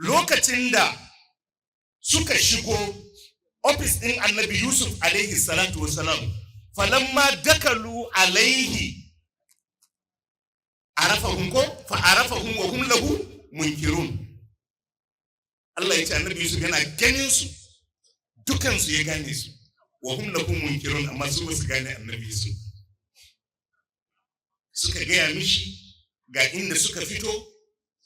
Lokacin da suka shigo ofis ɗin Annabi Yusuf alaihi salatu wasalam, falamma dakalu alaihi arafahum, ko fa arafahum wa hum lahu munkirun. Allah ya ce Annabi Yusuf yana ganin su, dukansu ya gane su, wa hum lahu munkirun, amma su ba su gane Annabi Yusuf. Suka gaya mishi ga inda suka fito,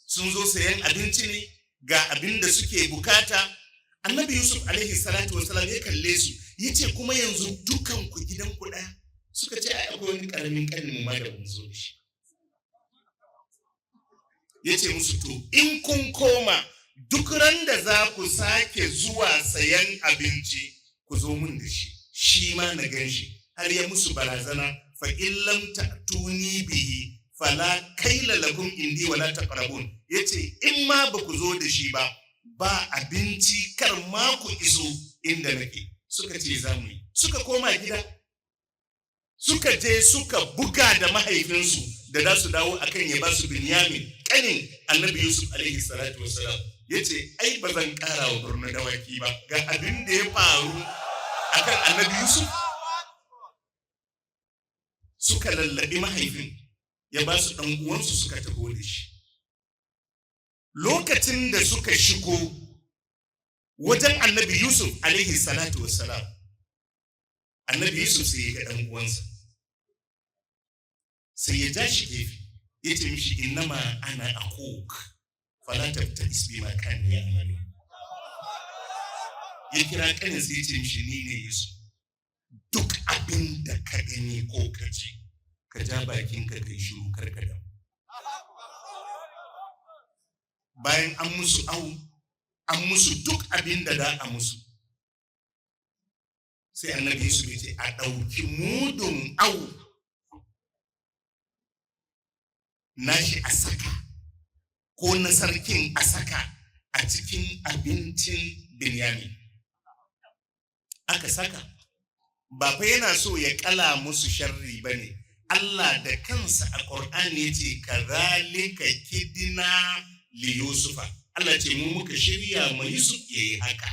sun zo sayan abinci ne, ga abin da suke bukata. Annabi Yusuf alaihi salatu wasalam ya kalle su, ya ce, "Kuma yanzu dukan ku gidan ku ɗaya?" Suka ce, "Ai akwai wani karamin kanin mu ma da mun zo da shi." Ya ce musu, "To, in kun koma, duk ran da za ku sake zuwa sayan abinci, ku zo mun da shi, shi ma na gan shi." Har ya musu barazana, fa in lam ta'tuni bihi fala kaila lakum indi wala taqrabun. Yace in ma ba ku zo da shi ba, ba abinci, kar ma ku iso inda nake. Suka ce za mu yi. Suka koma gida, suka je suka buga da mahaifinsu da za su dawo akan ya ba su Binyamin, kanin Annabi Yusuf alaihi salatu wassalam. Ya ce, "Ai ba zan kara wa Borno dawaki ba, ga abin da ya faru akan Annabi Yusuf." Suka lallabi mahaifin, ya ba su ɗan uwansu, suka taho da shi. Lokacin da suka shigo wajen Annabi Yusuf alaihi salatu wassalam, Annabi Yusuf sai ya ga ɗan uwansa, sai ya ja shi gefe, ya ce mishi, innama ana akhuk fala tabta'is bima kanu ya'malun. Ya kira kanin sai ya ce mishi, "Ni ne Yusuf. Duk abin da ka gani ko ka ji, ka ja bakin ka kai shiru, kar ka damu." Bayan an musu au, an musu duk abin da da a musu, sai Annabi Yusuf ya ce a ɗauki mudun au nashi a saka, ko na sarkin a saka a cikin abincin Binyamin. Aka saka. Ba fa yana so ya kala musu sharri ba ne. Allah da kansa a Ƙur'ani ya ce, kazalika kidina li Yusufa. Allah ce mu muka shirya ma Yusuf ya yi haka.